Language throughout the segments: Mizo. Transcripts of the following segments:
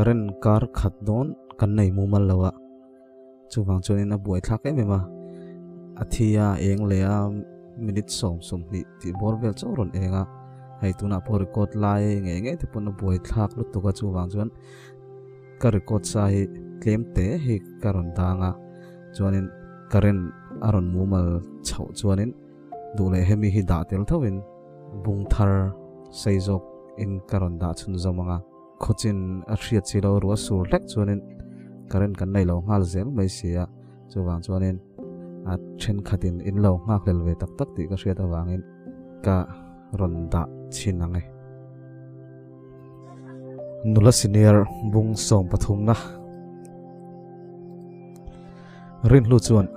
Current kar khat dawn kan nei mumal lo a, chuvang chuanin a buai thlak em em a, a thi a eng leh a minute 20 tih bawr vel chauh rawn eng a, hei tunah pawh record lai ngei ngei te pawn a buai thlak lutuk a chuvang chuan ka record sa hi tlem te hi ka rawn dang a, chuanin current a rawn mumal chhoh chuanin duh leh hemi hi dah tel thovin bung thar sei zawk in ka rawn dah chhunzawm ang a. Khawchin a hriat si lo ruah sur hlek chuanin current kan nei lo nghal zel mai si a, chuvang chuanin a thenkhatin in lo nghak hlel ve tak tak tih ka hriat avangin ka rawn dah chhin ang e. Nula senior bung 13 na Rinhlu chuan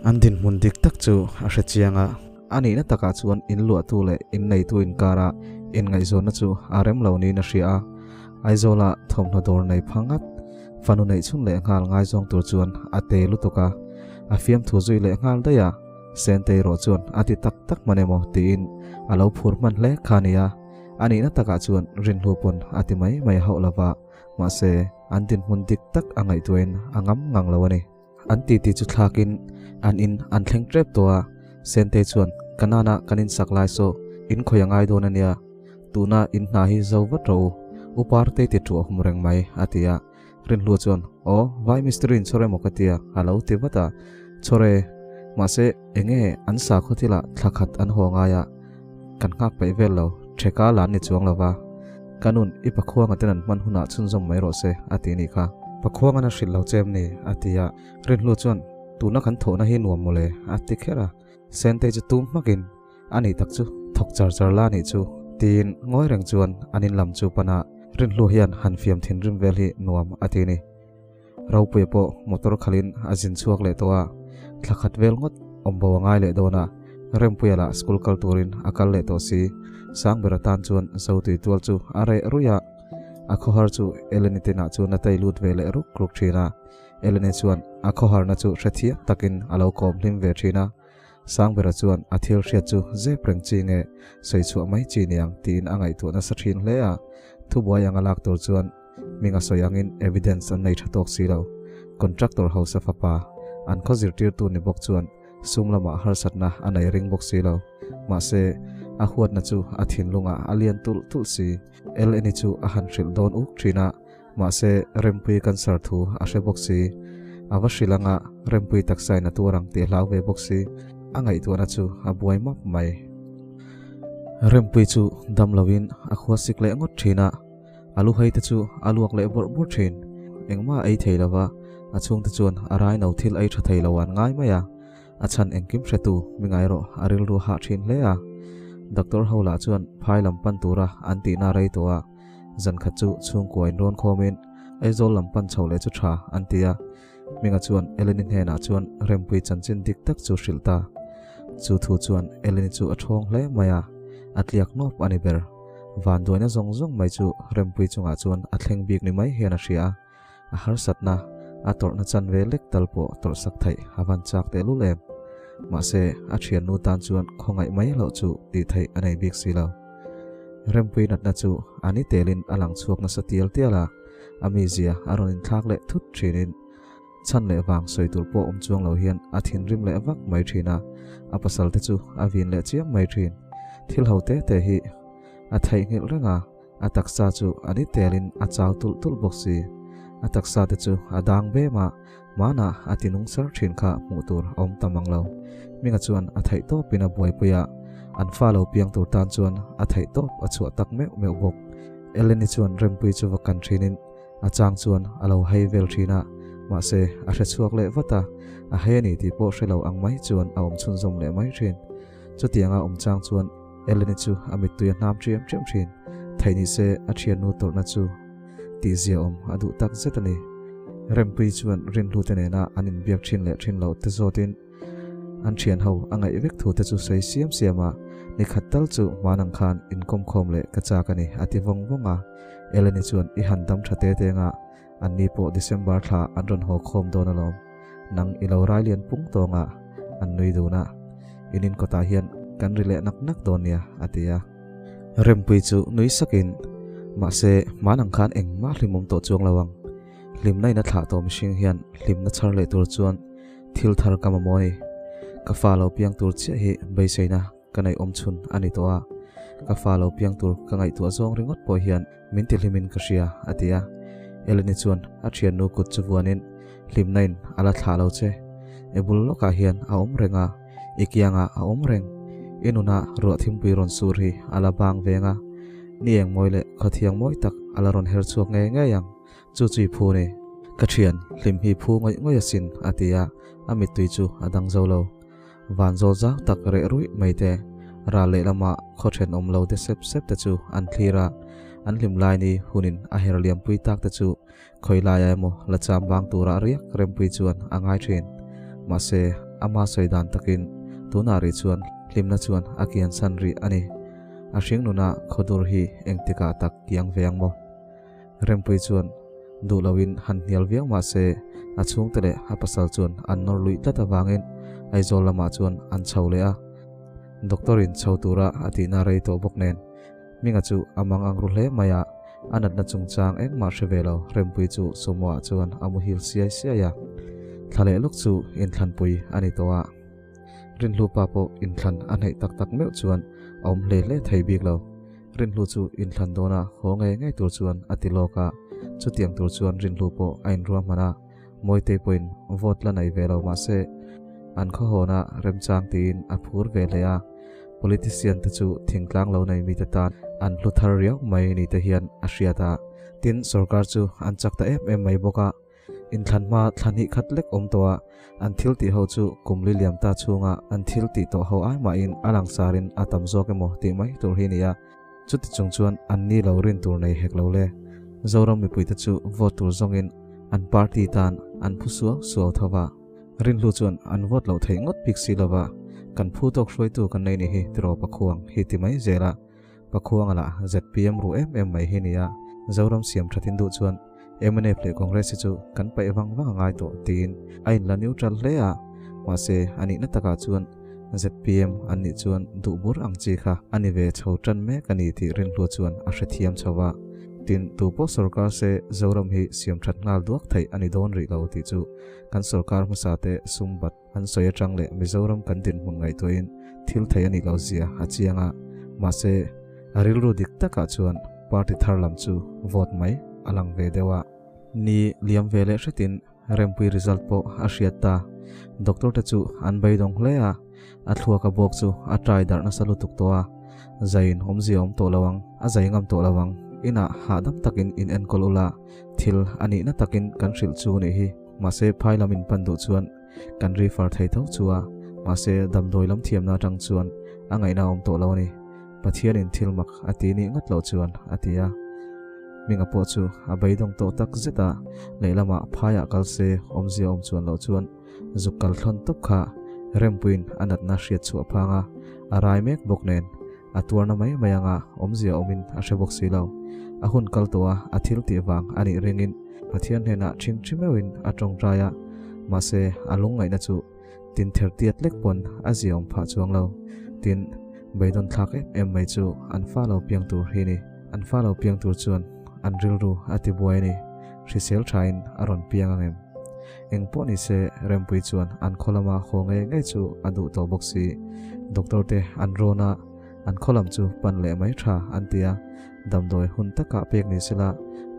an dinhmun dik tak chu a hre chiang a. A nihna takah chuan in luahtu leh in neitu inkara inngaihzawnna chu a rem lo niin a hria a. Aizawla thawmhnaw dawr nei pha ngat, fanu neih chhun leh nghal ngaizawng tur chuan a te lutuk a. A fiamthu zui leh nghal daih a, Sentei erawh chuan a ti tak tak hman emaw tiin a lo phur hman hle kha a ni a. A nihna takah chuan rinhlu pawn a ti mai mai hauh lova, mahse an dinhmun dik tak a ngaihtuahin a ngam ngang lo a ni. An titi chu thlakin an in an thleng tep tawh a, Sentei chuan, Kanana kan insak lai saw in khawi a ngai dawn a nia, tuna in hna hi zo vat rawh u, U Partei ti ṭuah hum reng mai, a ti a. Rinhlua chuan, Aw, vai mistiri in chhawr emaw ka tia, a lo ti vat a. Chhawr e, mahse enge an sakhaw thilah thla khat an haw ngai a, kan nghak peih vel lo, ṭheka la an ni chuang lo va. Ka nun, i Pakhuanga ten an hman hunah chhunzawm mai rawh se, a ti nih kha. Pakhuangan a hrilh lo che em ni? a ti a. Rinhlu chuan, Tuna kan thawhna hi nuam mawle, a ti kher a. Sentei chu tum hmakin, A nih tak chu, thawk char char la nih chu, tiin ngawi reng chuan an in lam chu pan a. Rinhlu hian han fiam thinrim vel hi nuam a ti ni. Ropuia pawh motor khalhin a zin chhuak leh tawh a, thla khat vel ngawt awm bo a ngai leh dawn a, Rempuia lah school kal turin a kal leh tawh si, Sangbera tan chuan Zotui tual chu a reh ruih a, a khawhar chu Eleni tinah chuan a tei lut ve leh ruk ruk thin a, Eleni chuan a khawharna chu hrethiam takin a lo kawm hlim ve thin a, Sangbera chuan a thil hriat chu zep reng chi nge sawi chhuah mai chi niang tiin a ngaihtuah nasa thin hle a, thubuai anga lak tur chuan Hming a sawi angin evidence an nei tha tawk si lo. Contractor hausa fapa, an khaw zirtirtu ni bawk chuan sum lamah harsatna a nei ring bawk si lo. Mahse, a huatna chu a thinlungah a lian tulh tulh si. Eleni chu a han hrilh dawn uk thin a, mahse Rempuii cancer thu a hre bawk si. A va hrilh anga Rempuii taksain a tuar ang tih a hlau ve bawk si. A ngaihtuahna chu a buai map mai. Rempuii chu dam loin a khua sik leh ngawt thin a. A lu hei te chu a luak leh bawrh bawrh thin. Engmah a ei thei lova, a chhungte chuan a raino thil ei tha thei lo an ngai mai a. A chhan engkim hretu mi ngai rawh a rilru hah thin hle a. Doctor ho lah chuan phai lam pan tura an tihna rei tawh a, zan khat chu chhungkua in rawn khawmin Aizawl lam pan chho leh chu tha an ti a. Hminga chuan Eleni hnenah chuan Rempui chanchin dik tak chu hrilh ta. Chu thu chuan Eleni chu a thawng hle mai a, a tliak nawp a ni ber. Vanduaina zawng zawng mai chu Rempui chungah chuan a thleng bik ni mai hian a hria a, a harsatna, a tawrhna chanve lek tal pawh tawrhsak theih a van chak tehlul em. Mahse, a thiannu tan chuan khawngaih mai loh chu tih theih a nei bik si lo. Rempui natna chu a ni telin a lang chhuak nasa tial tial a, a mizia a rawn inthlak leh thut thinin chhan leh vang sawi tur pawh awm chuang lo hian a thinrim leh vak mai thin a, a pasal te chu a vin leh chiam mai thin. Thil ho te te hi a theihnghilh reng a, a taksa chu a ni telin a chau tulh tulh bawk si. A taksa te chu a dang bem a, hmanah a ti nung sar thin kha hmuh tur a awm ta mang lo. Hminga chuan a theih tawpin a buaipui a, an fa lo piang tur tan chuan a theih tawp a chhuah tak meuh meuh bawk. Eleni chuan Rempuii chu va kan thinin a chang chuan a lo hei vel thin a, mahse a hre chhuak leh vat a, a hei a ni tih pawh hre lo ang mai chuan a awm chhunzawm leh mai thin. Chutianga awm chang chuan Eleni chu a mittui a hnam ṭiam ṭiam thin. Theih ni se a ṭhiannu tawrhna chu tihzia awm a duh tak zet a ni. Rempuii chuan Rinhlute nena an inbiak ṭhin leh ṭhin loh te zawtin An thian ho a ngaih vek thu te chu sawi siam siam a, ni khat tal chu hman ang khan inkawm khawm leh ka chak a ni a ti vawng vawng a. Eleni chuan i han dam tha te teng a, an ni pawh December thla an rawn haw khawm dawn alawm. Nang i lo rai lian pung tawng a, an nui dun a. In inkawtah hian kan ri leh nak nak dawn nia a ti a. Rempuii chu nui sakin, Mahse, hman ang khan engmah hlimawm tawh chuang lo ang. Hlimna in a thlah tawh mihring hian hlimna chhar leh tur chuan thil thar ka mamawh a ni. Ka fa lo piang tur chiah hi beiseina ka neih awm chhun a ni tawh a, ka fa lo piang tur ka ngaihtuah zawng ringawt pawh hian min ti hlimin ka hria, a ti a. Eleni chuan a thiannu kut chu vuanin, Hlimna in a la thlah lo che. I bul lawkah hian a awm reng a, i kiangah a awm reng. I nunah ruah thimpui rawn sur hi a la bang veng a, ni eng mawi leh khawthiang mawi tak a la rawn her chhuak ngei ngei ang. Chu chu i phu ni. Ka thian, hlim hi phu ngawih ngawih asin, a ti a, a mittui chu a dang zo lo. Van zawl zau tak reh ruih mai te, ral lehlamah khaw thenawm lo te sep sep te chu an thlir a, an hlim lai ni hunin a her liampui tak te chu khawi laia emaw la cham vang tura riak rempui chuan a ngai thin. Mahse, ama sawi dan takin tunah rih chuan hlimna chuan a kiansan rih a ni. A hring nuna khawdur hi engtikah tak kiang ve ang maw? Rempui chuan duh loin han hnial viau mah se a chhungte leh a pasal chuan an nawr luih tlat avangin Aizawl lamah chuan an chho leh a. Doctor in chho tura a tihna rei tawh bawk nen Hminga chu a mang ang ru hle mai a, a natna chungchang engmah hre ve lo Rempui chu sumo ah chuan a muhil siai siai a. Thla leh lawk chu inthlanpui a ni tawh a. Rinhlupa pawh inthlan a hnaih tak tak meuh chuan a awm hle hle thei bik lo. Rinhlu chu inthlan dawna haw ngei ngei tur chuan a ti lawk a, chutiang tur chuan Rinhlu pawh a inruahman a, Mawitei pawhin vote la nei ve lo mah se an khawhawna remchang tiin a phur ve hle a, politician te chu thingtlang lo nei mite tan an hlu thar riau mai ni te hian a hriat a, tin sorkar chu an chak ta em em mai bawk a. Inthlan hma thla hnih khat lek awm tawh a, an thil tih ho chu kum li liam ta chhunga an thil tih tawh ho ai mahin a langsarin a tam zawk emaw tih mai tur hi nia. Chuti chung chuan an ni lo rin tur nei hek lo le. Zoram mipuite chu vote tur zawngin an party tan an phu suau suau tho va. Rinhlu chuan an vote loh theih ngawt bik si lova, kan phu tawk hruaitu kan nei ni hi tiraw Pakhuang hi ti mai zel a. Pakhuanga lah zpm ru em em mai hi nia, Zoram siam thatin duh chuan mnf leh Congress hi chu kan paih vang vang a ngai tawh tiin a inla neutral hle a, mahse a nihna takah chuan zpm an nih chuan duh bur ang chi kha a ni ve chho tan mek a ni tih Rinhlua chuan a hrethiam chho a. Tin, tu pawh sorkar se Zoram hi siam that nghal duak theih a ni dawn rih lo tih chu kan sorkar hmasa te sum bat An sawi atang leh Mizoram kan dinhmun ngaihtuahin thil thei a nih lo zia a chiang a, mahse a rilru dik takah chuan party thar lam chu vote mai a lang ve deuh a. Ni liam ve leh hretin Rempui result pawh a hriat ta. Doctor te chu an beidawng hle a, a thluak a bawk chu a try darh nasa lutuk tawh a, zaiin awmzia awm tawh lo ang, a zai ngam tawh lo ang, inah hahdam takin in enkawl ula, thil a nihna takin kan hrilh chu nih hi, mahse phai lam in pan duh chuan Kan refer thei tho chu a, mahse damdawi lam thiamna atang chuan a ngaihna a awm tawh lo a ni. Pathianin thil mak a ti nih ngawt loh chuan a ti a. Hminga pawh chu a beidawng tawh tak zet a, lehlamah phaiah kal se awmzia awm chuan loh chuan zuk kal thlawn tawp kha Rempuiin a natna hriat chhuah phang a, a rai mek bawk nen a tuarna mai mai anga awmzia awmin a hre bawk si lo. A hun kal tawh a, a thil tih vang a nih ringin Pathian hnenah ṭhingṭhi meuhin a ṭawngṭai a, mahse a lungngaihna chu tin ther tiat lek pawn a ziaawm phah chuang lo. Tin, beidawn thlak em em mai chu an fa lo piang tur hi ni. An fa lo piang tur chuan an rilru a ti buai a ni. Hrisel ṭhain a rawn piang ang em? Eng pawh ni se Rempui chuan an khaw lama haw ngei ngei chu a duh tawh bawk si. Doctor te an rawn a, an khaw lam chu pan leh mai tha an ti a, damdawi hun takah pek ni sela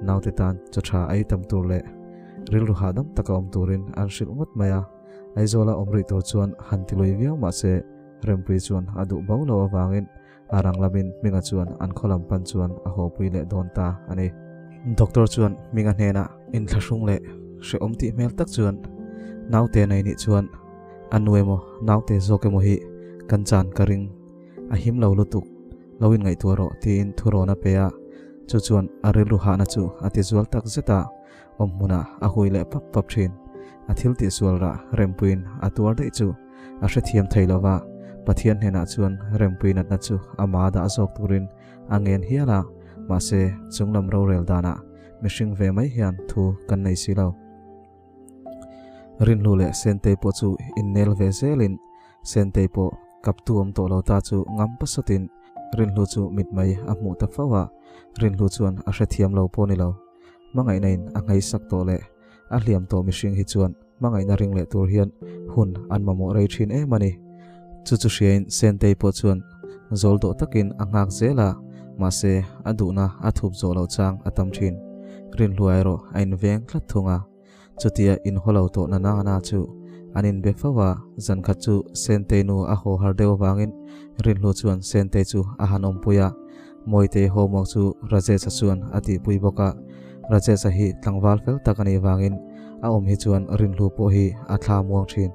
naute tan chaw tha ei tam tur leh rilru hahdam taka awm turin an hrilh ngawt mai a. Aizawla awm rih tur chuan han ti lui viau mah se Rempui chuan a duh bo lo avangin A rang lamin Hminga chuan an khaw lam pan chuan a hawpui leh dawn ta a ni. Doctor chuan Hminga hnenah inthlahrung leh hrehawm tih hmel tak chuan, Naute nei nih chuan a nu emaw naute zawk emaw hi kan chan ka ring, a him lo lutuk, lo inngaihtuah rawh tiin thurawn a pe a. Chu chuan a rilru hahna chu a ti zual tak zet a, awm hmunah a hui leh pap pap thin. A thil tihsual rah rempuiin a tuar daih chu a hrethiam thei lo va, Pathian hnenah chuan rempui natna chu ama dah zawk turin a ngen hial a, mahse chunglam rorel danah mihring ve mai hian thu kan nei si lo. Rinhlu leh Sentei pawh chu innel ve zelin Sentei pawh kaptu awm tawh lo ta chu ngam pasatin Rinhlu chu mitmei a hmuh ta fo a, Rinhlu chuan a hrethiam lo pawh ni lo. Hmangaihna in a ngheisak tawh leh. A hliam tawh mihring hi chuan hmangaihna ring leh tur hian hun an mamawh rei thin em a ni. Chu chu hriain Sentei pawh chuan zawl dawh takin a nghak zel a, mahse a duhna a thup zawh loh chang a tam thin. Rinhlua erawh a inveng tlat thung a. Chutia inhaw lo tawh na na na chu an inbe fo a, zankhat chu Sentei nu a haw har deuh avangin Rinhlu chuan Sentei chu a han awmpui a, Mawitei homework chu Rajesh-a chuan a tihpui bawk a, Rajesh-a hi tlangval fel tak a nih vangin a awm hi chuan Rinhlu pawh hi a thla muang thin.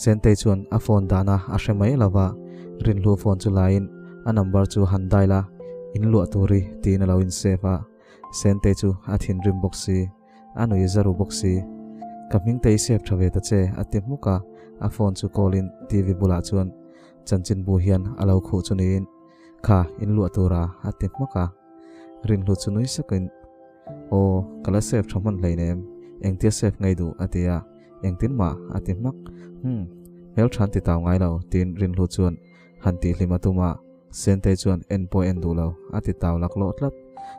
Sentei chuan a phone dahna a hre mai lo va, Rinhlu phone chu laiin a number chu han dial a, In luah turi tiin a lo in save a, Sentei chu a thinrim bawk si. A nui za ru bawk si. Ka hming te i save tha ve ta che, a ti hmuk a, a phone chu call in TV bulah chuan chanchinbu hian a lo khuh chu niin, Kha, in luah tura, a ti hmak a. Rinhlu chu nui sakin, Aw, ka la save tha hman hleinem, engtia save ngei duh, a ti a, engtin mah, a ti hmak. Humm, hmeltha an ti tau ngai lo, tiin Rinhlu chuan Han tih hlim a tum a, Sentei chuan en pawh en duh lo, a ti tau laklawh tlat.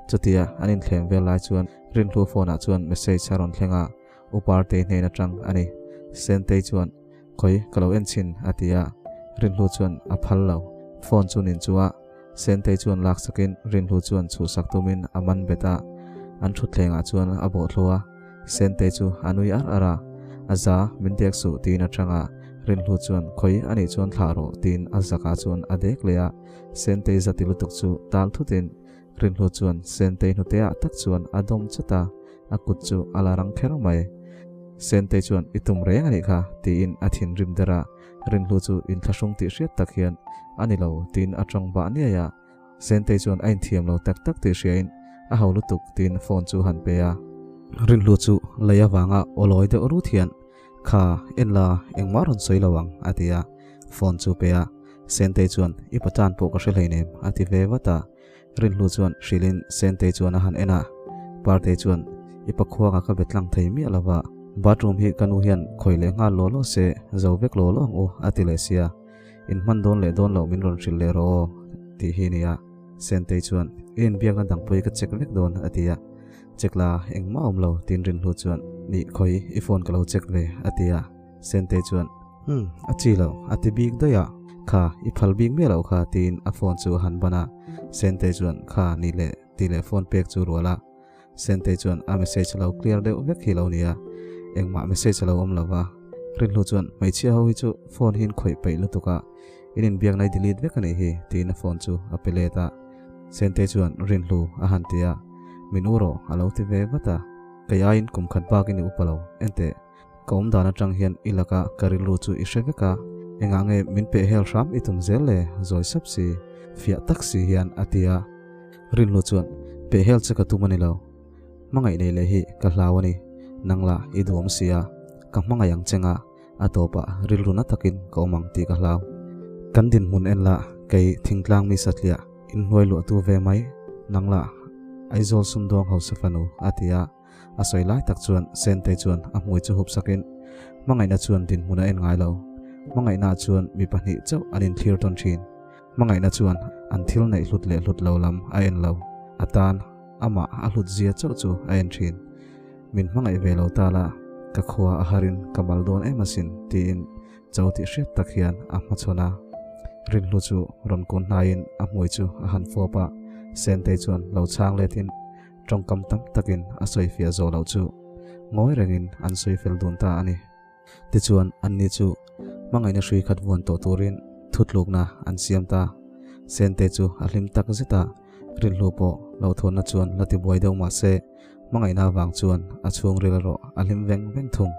Chutia an inthlem vel lai chuan Rinhlu phone ah chuan message a rawn thleng a, U Partei hnen atang a ni. Sentei chuan, Khawi, ka lo en chhin, a ti a. Rinhlu chuan a phal lo. Phone chu nin chu a, Sentei chuan lak sakin Rinhlu chuan chhuhsak tumin a man bet a, an thutthleng ah chuan a bawhthlu a. Sentei chu a nui ar ar a, A za, min dek suh tiin a chang a, Rinhlu chuan khawi a nih chuan thlah rawh tiin a zakah chuan a dek leh a, Sentei za ti lutuk chu tal thutin Rinhlu chuan Sentei hnuteah tak chuan a dawm chat a, a kut chu a la rang kher mai. Sentei chuan i tum reng a nih kha tiin a thinrim der a, Rinhlu chu inthlahrung tih hriat tak hian a ni lo tiin a tawng bah niai a. Sentei chuan a inthiam lo tak tak tih hriain a ho lutuk tiin phone chu han pe a. Rinhlu chu lei avanga aw lawi deuh rut hian, Kha, en la, engmah rawn sawi lo ang, a ti a, phone chu pe a. Sentei chuan, I patan pawh ka hre hleinem, a ti ve vat a. Rinhlu chuan hrilhin Sentei chuan a han en a. Partei chuan, I pakhuanga ka be tlang thei miah lo va, bathroom hi ka nu hian khawi leh nghal law law se, zo vek law law ang u, a ti leh sia. In hman dawn leh dawn loh min rawn hrilh leh rawh aw, tih hi nia. Sentei chuan, I inbiakna dang pawh hi ka check vek dawn, a ti a. Check la, engmah awm lo, tiin Rinhlu chuan, Nih khawi, i phone ka lo check ve, a ti a. Sentei chuan, Umm, a chi lo, a ti bik daih a. Kha, i phal bik miah loh kha, tiin a phone chu a han ban a. Sentei chuan, Kha, nih leh, tih leh phone pek chu rual a. Sentei chuan a message lo clear deuh vek hi lo nia, engmah message a lo awm lo va. Rinhlu chuan hmeichhia ho hi chu phone hi in khawih peih lutuk a, in inbiakna i delete vek a nih hi tiin a phone chu a pe let a. Sentei chuan Rinhlu a han ti a, min u rawh a lo ti ve vat a, kei aiin kum khat bakin i upa lo, enteh. Ka awm dan atang hian i laka ka rilru chu i hre vek a, engah nge min peh hel hram i tum zel le? Zawi sap si, fiah tak si hian a ti a. Rinhlu chuan, Peh hel che ka tum a ni lo. Hmangaih nei leh hi ka hlau a ni. Nang lah i duhawm si a, ka hmangaih ang che nga, a tawpah rilru na takin ka awm ang tih ka hlau. Kan dinhmun en lah kei thingtlang mi satliah inhnuai luahtu ve mai, nang lah Aizawl sumdawng hausa fanu, a ti a. A sawi lai tak chuan Sentei chuan a hmui chu hup sakin, Hmangaihna chuan dinhmun a en ngai lo. Hmangaihnaah chuan mi pahnih chauh an inthlir tawn thin. Hmangaihna chuan an thil neih hlut leh hlut lo lam a en lo. A tan amah a hlut zia chauh chu a en thin. Min hmangaih ve lo ta la, ka khua a harin ka mal dawn em asin, tiin cho tih hriat tak hian a hmachhawn a. Rinhlu chu rawn kun hnaiin a hmui chu a han fawp a, Sentei chuan lo chhang letin, Tawngkam tam takin a sawifiah zawh loh chu ngawi rengin an sawi fel dun ta a ni. Tichuan, anni chu hmangaihna hrui khat vuan tawh turin thutlukna an siam ta. Sente chu a hlim tak zet a, rinhlu pawh hlauhthawnna chuan la tibuai deuh mah se, hmangaihna avang chuan a chhungril erawh a hlim veng veng thung.